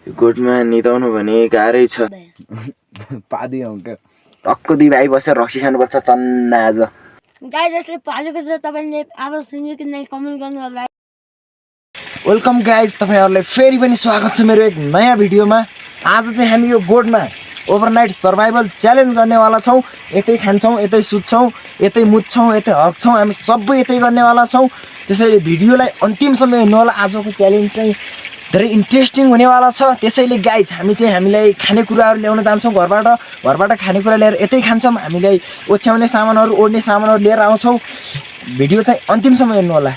गोठमा निदाउनु भने गाह्रै छ। पादी आउँछ टक्क दुई भाइ बसेर रक्सी खानुपर्छ चन्ना आज। गाइस जसले पालेको छ तपाईले आवाज सुन्यो कि नै कमेन्ट गर्नु होला। वेलकम गाइज, तपाईहरुलाई फेरि पनि स्वागत छ मेरो एक नयाँ भिडियोमा। आज चाहिँ हामी यो गोठमा ओभरनाइट सर्भाइभल च्यालेन्ज गर्नेवाला छौँ। यतै खान्छौँ, यतै सुत्छौँ, यतै मुत्छौँ, यतै हग्छौँ, हामी सबै यतै गर्नेवाला छौँ। त्यसैले भिडियोलाई अन्तिमसम्म हेर्नु होला। आजको च्यालेन्ज चाहिँ धेरै इन्ट्रेस्टिङ हुनेवाला छ। त्यसैले गाइज हामीलाई खानेकुराहरू ल्याउन जान्छौँ घरबाट खानेकुरा ल्याएर यतै खान्छौँ। हामीलाई ओछ्याउने सामानहरू ओड्ने सामानहरू लिएर आउँछौँ। भिडियो चाहिँ अन्तिमसम्म हेर्नु होला।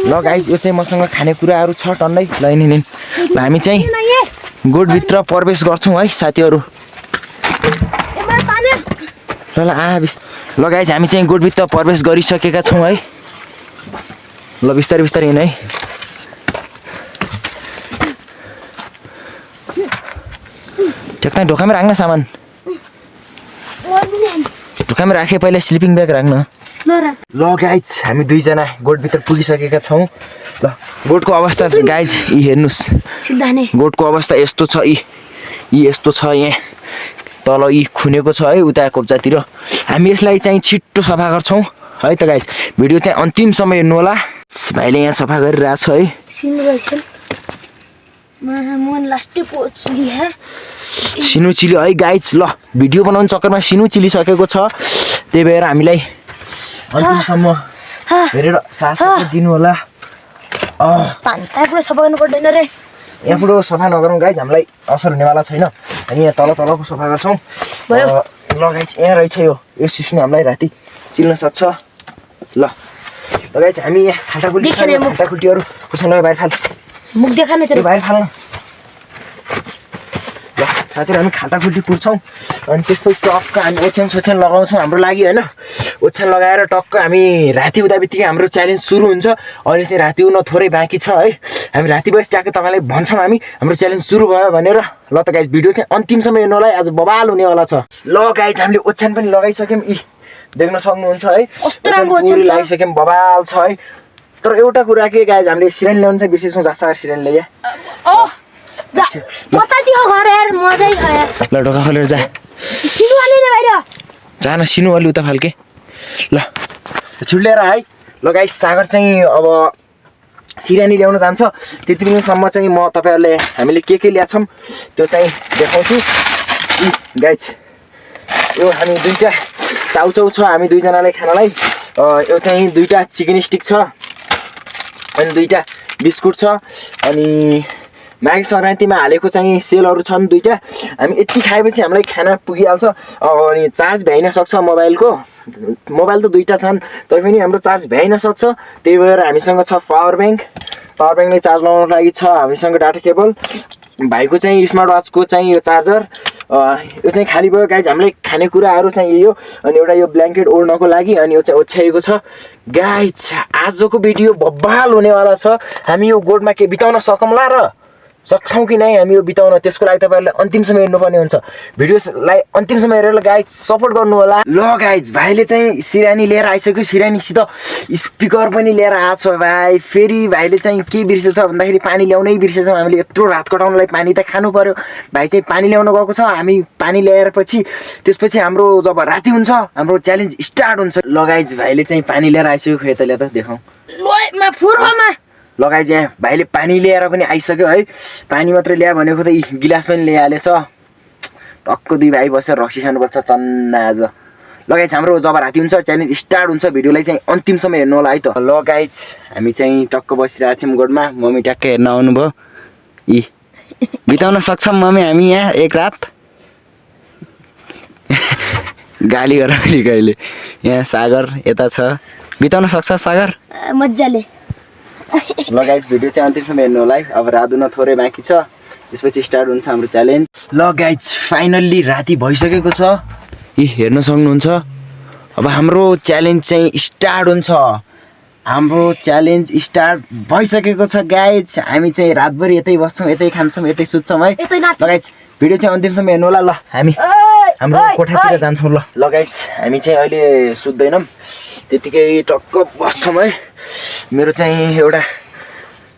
ल गाइज यो चाहिँ मसँग खानेकुराहरू छ टन्नै। ल हामी चाहिँ गोठभित्र प्रवेश गर्छौँ है साथीहरू। ल गाइज हामी चाहिँ गोठभित्र प्रवेश गरिसकेका छौँ है। ल बिस्तारै बिस्तारै हिँड है। ठ्याक्कै ढोकामै राख्न सामान, ढोकामै राखेँ। पहिला स्लिपिङ ब्याग राख्न। ल गाइज हामी दुईजना गोठभित्र पुगिसकेका छौँ। ल गोठको अवस्था गाइज यी हेर्नुहोस्, गोठको अवस्था यस्तो छ। यी यस्तो छ, यहाँ तल यी खुनेको छ है उता कोप्चातिर। हामी यसलाई चाहिँ छिट्टो सफा गर्छौँ है त गाइज। भिडियो चाहिँ अन्तिमसम्म हेर्नु होला। भाइले यहाँ सफा गरिरहेछ है। सिनु चिल्यो है गाइज। ल भिडियो बनाउने चक्करमा सिनु चिलिसकेको छ। त्यही भएर हामीलाई अन्तिमसम्म हेरेर साथ दिनु होला। सफा गर्नु पर्दैन रे। यहाँबाट सफा नगरौँ गाइज, हामीलाई असर हुनेवाला छैन। हामी यहाँ तलको सफा गर्छौँ। ल गाइज यहाँ रहेछ यो सिस्नु हामीलाई राति चिल्न सक्छ। ल गाइज हामी यहाँ खाटाखुट्टीहरू कसो नयाँ बाहिर फाल, मुख देखाने बाहिर फाल्न। ल साथीहरू हामी खाटाखुट्टी पुर्छौँ अनि त्यसपछि टक्क हामी ओछ्यान लगाउँछौँ हाम्रो लागि होइन। ओछ्यान लगाएर टक्क हामी राति हुँदा बित्तिकै हाम्रो च्यालेन्ज सुरु हुन्छ। अहिले चाहिँ राति हुन थोरै बाँकी छ है। हामी राति बस ट्याक्कै तपाईँलाई भन्छौँ हामी हाम्रो च्यालेन्ज सुरु भयो भनेर। ल त गाइज भिडियो चाहिँ अन्तिमसम्म हेर्नु होला। आज बवाल हुनेवाला छ। ल गाइज हामीले ओछ्यान पनि लगाइसक्यौँ। देख्न सक्नुहुन्छ है, लगाइसक्यौँ। बवाल छ है। तर एउटा कुरा के गाइज, हामीले सिरानी ल्याउनु चाहिँ बिर्सेछौँ। जाँचा सिरानी ल्याए। ल ढोका खोलेर जान सिनु अलि उता फाल्के। ल छुट्याएर है। ल गाइज सागर चाहिँ अब सिरानी ल्याउन जान्छ। त्यति बेलासम्म चाहिँ म तपाईँहरूले हामीले के ल्याछौँ त्यो चाहिँ देखाउँछु। गाइज यो हामी दुईवटा चाउचाउ छ हामी दुईजनालाई खानालाई। यो चाहिँ दुईवटा चिकन स्टिक छ अनि दुईवटा बिस्कुट छ अनि माघे सङ्क्रान्तिमा हालेको चाहिँ सेलहरू छन् दुईवटा। हामी यति खाएपछि हामीलाई खाना पुगिहाल्छ। अनि चार्ज भ्याइन सक्छ मोबाइल त दुईवटा छन् तैपनि हाम्रो चार्ज भ्याइन सक्छ। त्यही भएर हामीसँग छ पावर ब्याङ्कले चार्ज लगाउनको लागि छ हामीसँग डाटा केबल। भाइको चाहिँ स्मार्ट वाचको चाहिँ यो चार्जर। यो चाहिँ खाली भयो गाइज। हामीलाई खानेकुराहरू चाहिँ यो अनि एउटा यो ब्ल्याङ्केट ओढ्नको लागि अनि यो चाहिँ ओछ्याएको छ। गाइज आजको भिडियो बब्बाल हुनेवाला छ। हामी यो गोठमा के बिताउन सक्छौँ कि नै हामी यो बिताउन, त्यसको लागि तपाईँहरूले अन्तिमसम्म हेर्नुपर्ने हुन्छ। भिडियोलाई अन्तिमसम्म हेरेर गाइज सपोर्ट गर्नु होला। ल गाइज भाइले चाहिँ सिरानी लिएर आइसक्यो। सिरानीसित स्पिकर पनि लिएर आएको छ भाइ। फेरि भाइले चाहिँ के बिर्सेछ भन्दाखेरि पानी ल्याउनै बिर्सेछौँ हामीले। यत्रो रात कटाउनलाई पानी त खानु पर्यो। भाइ चाहिँ पानी ल्याउन गएको छ। हामी पानी ल्याएर त्यसपछि हाम्रो जब राति हुन्छ हाम्रो च्यालेन्ज स्टार्ट हुन्छ। ल गाइज भाइले चाहिँ पानी लिएर आइसक्यो। खोइ त ल्या त देखाउँ। ल गाइज यहाँ भाइले पानी लिएर पनि आइसक्यो है। पानी मात्रै ल्यायो भनेको त गिलास पनि ल्याइहालेछ। टक्क दुई भाइ बसेर रक्सी खानुपर्छ चन्ना आज। ल गाइज हाम्रो जब राति हुन्छ च्यालेन्ज स्टार्ट हुन्छ। भिडियोलाई चाहिँ अन्तिमसम्म हेर्नु होला है त। ल गाइज हामी चाहिँ टक्क बसिरहेको थियौँ गोठमा। मम्मी ट्याक्कै हेर्न आउनुभयो। बिताउन सक्छौँ मम्मी हामी यहाँ एक रात। गाली गर कहिले। यहाँ सागर यता छ। बिताउन सक्छ सागर मजाले। ल गाइज भिडियो चाहिँ अन्तिमसम्म हेर्नु होला है। अब रात हुन थोरै बाँकी छ, त्यसपछि स्टार्ट हुन्छ हाम्रो च्यालेन्ज। ल गाइज फाइनल्ली राति भइसकेको छ। हेर्न सक्नुहुन्छ। अब हाम्रो च्यालेन्ज चाहिँ स्टार्ट हुन्छ। हाम्रो च्यालेन्ज स्टार्ट भइसकेको छ गाइज। हामी चाहिँ रातभरि यतै बस्छौँ, यतै खान्छौँ, यतै सुत्छौँ है। ल गाइज भिडियो चाहिँ अन्तिमसम्म हेर्नु होला। ल हामी हाम्रो कोठातिर जान्छौँ। ल गाइज हामी चाहिँ अहिले सुत्दैनौँ, त्यतिकै टक्क बस्छौँ है। मेरो चाहिँ एउटा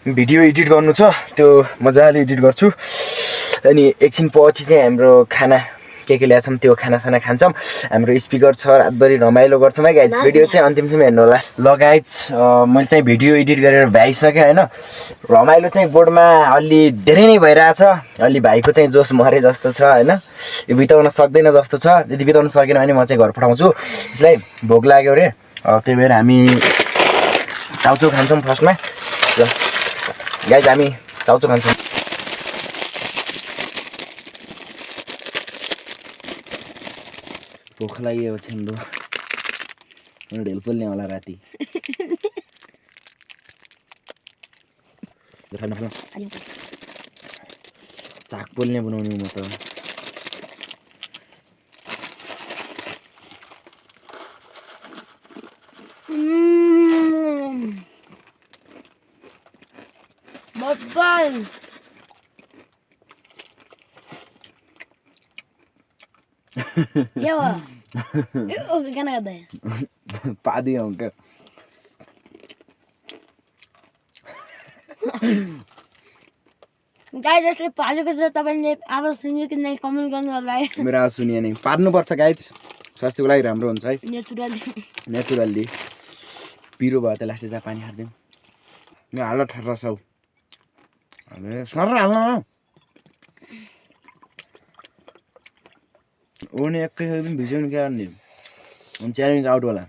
भिडियो एडिट गर्नु छ त्यो मजाले एडिट गर्छु अनि एकछिन पछि चाहिँ हाम्रो खाना के ल्याछौँ त्यो खानासाना खान्छौँ हाम्रो स्पिकर छ रातभरि रमाइलो गर्छौँ है गाइज भिडियो चाहिँ अन्तिमसम्म हेर्नु होला ल गाइज मैले चाहिँ भिडियो एडिट गरेर भ्याइसकेँ होइन रमाइलो चाहिँ बोर्डमा अलि धेरै नै भइरहेछ अलि भाइको चाहिँ जोस मरे जस्तो छ होइन यो बिताउन सक्दैन जस्तो छ यदि बिताउन सकेन भने म चाहिँ घर पठाउँछु यसलाई भोक लाग्यो अरे त्यही भएर हामी चाउचाउ खान्छौँ फर्स्टमा ल गाइज हामी चाउचाउ खान्छौँ भोक लाग्यो छेन्दो ढेल पोल्ने होला राति चाक पोल्ने बनाउने म त पादियो अंकल गाइज यसले पालेको छ तपाईँले आवाज सुन्यो कि नै कमेन्ट गर्नु होला है मेरो आवाज सुनिए नै पार्नुपर्छ गाइज स्वास्थ्यको लागि राम्रो हुन्छ है नेचुरल्ली पिरो भयो त लास्टै जा पानी हाल्दिउँ यो हाल ठर्रा छौ सर हाल्न ओने एकै पनि भिज्यो क्या गर्ने च्यालेन्ज आउट होला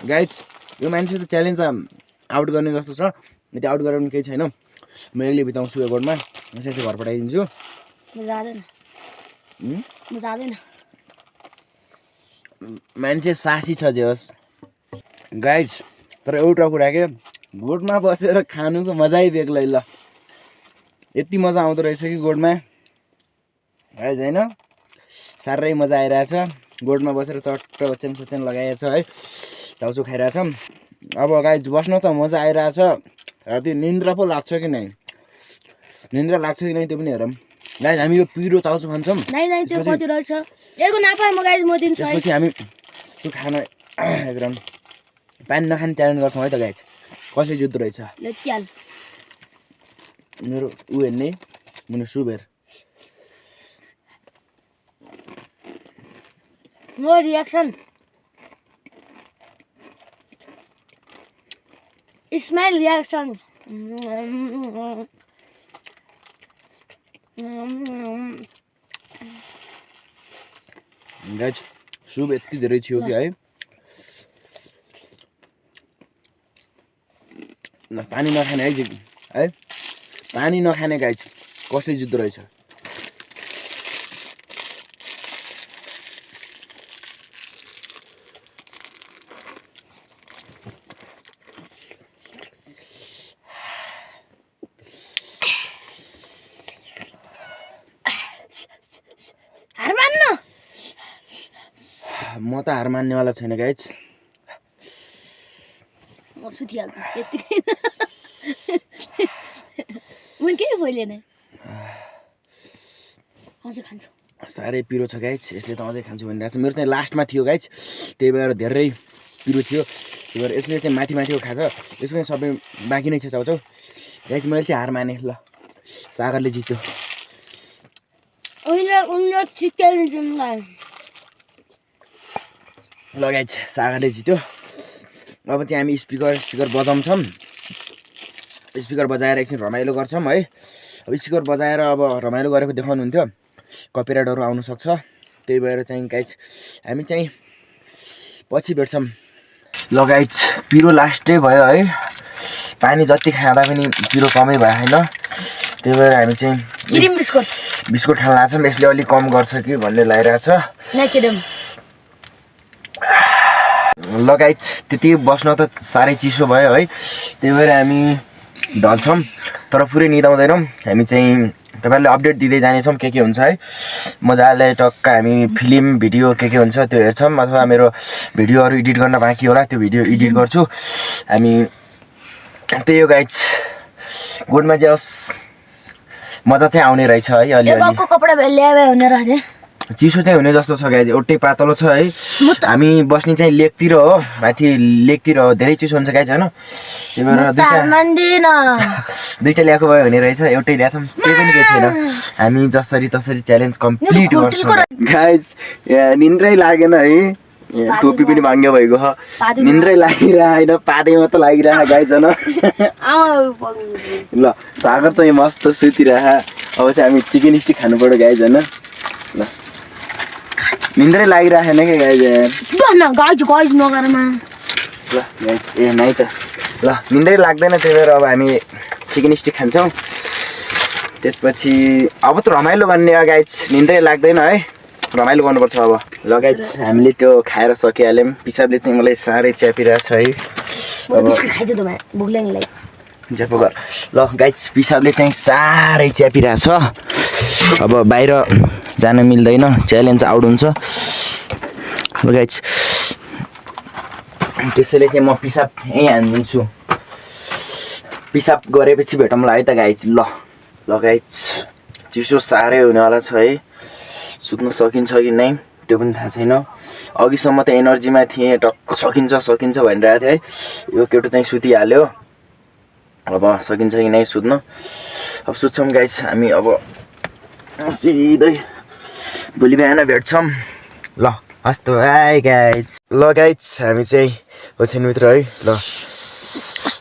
गाइज यो मान्छे त च्यालेन्ज आउट गर्ने जस्तो छ यति आउट गरेर पनि केही छैन म एक्लै बिताउँछु यो गोडमा यसै घर पठाइदिन्छु मान्छे सासी छ जे होस् गाइज तर एउटा कुरा के गोडमा बसेर खानुको मजै बेग्लै ल यति मजा आउँदो रहेछ कि गोडमा गाइज होइन साह्रै मजा आइरहेछ गोडमा बसेर चट्ट ओछ्यान सोच्यान लगाएछ है चाउचाउ खाइरहेछौँ अब गाइज बस्न त मजा आइरहेछ त्यो निन्द्रा पो लाग्छ कि नै निन्द्रा लाग्छ कि नै त्यो पनि हेरौँ गाइज हामी यो पिरो चाउचाउ खान्छौँ त्यसपछि हामी त्यो खाना एकदम पानी नखाने च्यालेन्ज गर्छौँ है त गाइज कसले जित्दो रहेछ मेरो ऊ हेर्ने मेरो सुबेर no reaction smile reaction guys soup यति धेरै छियो कि है पानी नखाने है पानी नखाने गाइज कसले जित्दो रहेछ म त हार मान्नेवाला छैन गाइज म सुतिहाल्छु यतिकै म के बोलेन अझै खान्छु साह्रै पिरो छ गाइज यसले त अझै खान्छु भनिरहेको छ मेरो चाहिँ लास्टमा थियो गाइज त्यही भएर धेरै पिरो थियो त्यही भएर यसले चाहिँ माथि माथिको खान्छ यसको चाहिँ सबै बाँकी नै छ चाउचाउ गाइज मैले चाहिँ हार माने ल सागरले जित्यो ल गाइज सागरले जित्यो अब चाहिँ हामी स्पिकर बजाउँछौँ स्पिकर बजाएर एकछिन रमाइलो गर्छौँ है अब स्पिकर बजाएर अब रमाइलो गरेको देखाउनुहुन्थ्यो कपिराइटहरू आउनुसक्छ त्यही भएर चाहिँ गाइज हामी चाहिँ पछि भेट्छौँ ल गाइज पिरो लास्टै भयो है पानी जति खाँदा पनि पिरो कमै भयो होइन त्यही भएर हामी चाहिँ बिस्कुट खान लाग्छौँ यसले अलिक कम गर्छ कि भन्ने लागिरहेछ ल गाइज त्यति बस्न त साह्रै चिसो भयो है त्यही भएर हामी ढल्छौँ तर पुरै निदाउँदैनौँ हामी चाहिँ तपाईँहरूले अपडेट दिँदै जानेछौँ के हुन्छ है मजाले टक्क हामी फिल्म भिडियो के हुन्छ त्यो हेर्छौँ अथवा मेरो भिडियोहरू एडिट गर्न बाँकी होला त्यो भिडियो एडिट गर्छु हामी त्यही हो गाइज गोडमा चाहिँ मजा चाहिँ आउने रहेछ है अलिअलि कपडा ल्याए हुने रहेछ चिसो चाहिँ हुने जस्तो छ गाइज एउटै पातलो छ है हामी बस्ने चाहिँ लेकतिर हो माथि लेकतिर हो धेरै चिसो हुन्छ गाइज होइन त्यही भएर दुईटा ल्याएको भयो भने रहेछ एउटै ल्याछौँ त्यही पनि केही छैन हामी जसरी तसरी च्यालेन्ज कम्प्लिट गर्छौँ गाइज निन्द्रै लागेन है टोपी पनि भाङ्गे भएको छ निन्द्रै लागिरहेन पाडे मात्र लागिरह गाइज होइन ल सागर चाहिँ मस्त सुतिरह अब चाहिँ हामी चिकन स्टिक खानु पर्यो गाइज होइन ल निन्द्रै लागिरहेन क्या गाइज ल गाइज ए नाइ त ल निन्द्रै लाग्दैन त्यही भएर अब हामी चिकन स्टिक खान्छौँ त्यसपछि अब त रमाइलो गर्ने हो गाइज निन्द्रै लाग्दैन है रमाइलो गर्नुपर्छ अब ल गाइज हामीले त्यो खाएर सकिहाल्यौँ पिसाबले चाहिँ मलाई साह्रै च्यापिरहेको छ है ज्यापो गर ल गाइज पिसाबले चाहिँ साह्रै च्यापिरहेको छ अब बाहिर जान मिल्दैन च्यालेन्ज आउट हुन्छ ल गाइज त्यसैले चाहिँ म पिसाब यहीँ हानिदिन्छु पिसाब गरेपछि भेटौँला है त गाइज ल गाइज चिसो साह्रै हुनेवाला छ है सुत्नु सकिन्छ कि नै त्यो पनि थाहा छैन अघिसम्म त एनर्जीमा थिएँ टक्क सकिन्छ भनिरहेको थिएँ है यो केटो चाहिँ सुतिहाल्यो अब सकिन्छ कि नै सुत्नु अब सुत्छौँ गाइज हामी अब सिधै भोलि बिहान भेट्छौँ ल हस् त बाइ गाइज ल गाइज हामी चाहिँ ओछ्यानभित्र है ल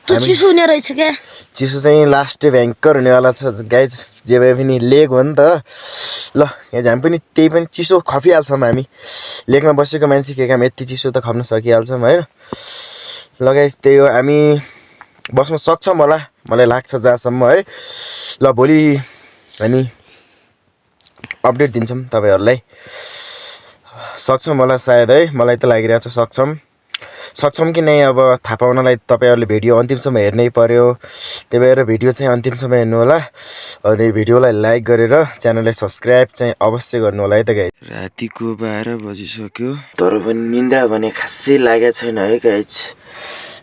चिसो हुने रहेछ क्या चिसो चाहिँ लास्टै भयङ्कर हुनेवाला छ गाइज जे भए पनि लेक हो नि त ल यहाँ हामी पनि त्यही पनि चिसो खपिहाल्छौँ हामी लेकमा बसेको मान्छे के काम यति चिसो त खप्न सकिहाल्छौँ होइन ल गाइज त्यही हो हामी बस्न सक्छौँ होला मलाई लाग्छ जहाँसम्म है ल भोलि हामी अपडेट दिन्छौँ तपाईँहरूलाई सक्छौँ होला सायद है मलाई त लागिरहेछ सक्छौँ कि नै अब थाहा पाउनलाई तपाईँहरूले भिडियो अन्तिमसम्म हेर्नै पर्यो त्यही भएर भिडियो चाहिँ अन्तिमसम्म हेर्नु होला अनि भिडियोलाई लाइक गरेर च्यानललाई सब्सक्राइब चाहिँ अवश्य गर्नु होला है त गाइज रातिको 12 बजिसक्यो तर पनि निन्द्रा भने खासै लागेको छैन है गाइज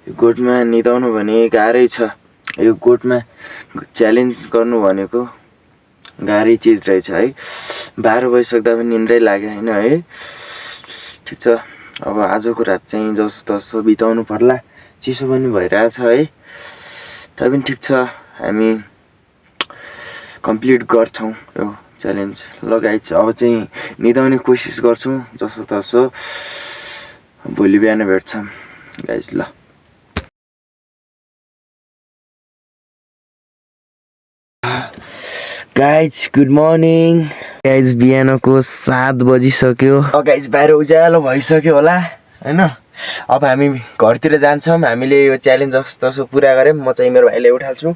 यो गोठमा निदाउनु भने गाह्रै छ यो गोठमा च्यालेन्ज गर्नु भनेको गाह्रै चिज रहेछ है 12 बजिसक्दा पनि निन्द्रै लाग्यो होइन है ठिक छ अब आजको रात चाहिँ जसो तसो बिताउनु पर्ला चिसो पनि भइरहेछ है तै पनि ठिक छ हामी कम्प्लिट गर्छौँ यो च्यालेन्ज ल गाइज अब चाहिँ निदाउने कोसिस गर्छौँ जसो तसो भोलि बिहान भेट्छौँ गाइज ल गाइज गुड मर्निङ गाइज बिहानको 7 बजिसक्यो गाइज बाहिर उज्यालो भइसक्यो होला होइन अब हामी घरतिर जान्छौँ हामीले यो च्यालेन्ज जस्तो तसो पुरा गऱ्यौँ म चाहिँ मेरो भाइलाई उठाल्छु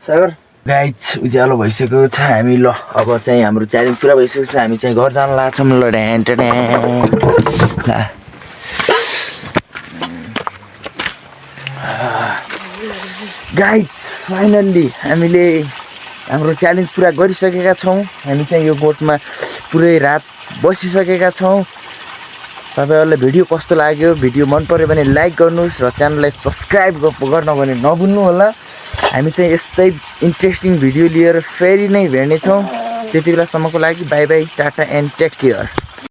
सागर गाइज उज्यालो भइसकेको छ हामी ल अब चाहिँ हाम्रो च्यालेन्ज पुरा भइसकेको छ हामी चाहिँ घर जान लाग्छौँ ल गाइज फाइनल्ली हामीले हाम्रो च्यालेन्ज पुरा गरिसकेका छौँ हामी चाहिँ यो बोटमा पुरै रात बसिसकेका छौँ तपाईँहरूलाई भिडियो कस्तो लाग्यो भिडियो मन पर्यो भने लाइक गर्नुहोस् र च्यानललाई सब्सक्राइब गर्न भने नभुल्नु होला हामी चाहिँ यस्तै इन्ट्रेस्टिङ भिडियो लिएर फेरि नै भेट्नेछौँ त्यति बेलासम्मको लागि bye bye tata and take care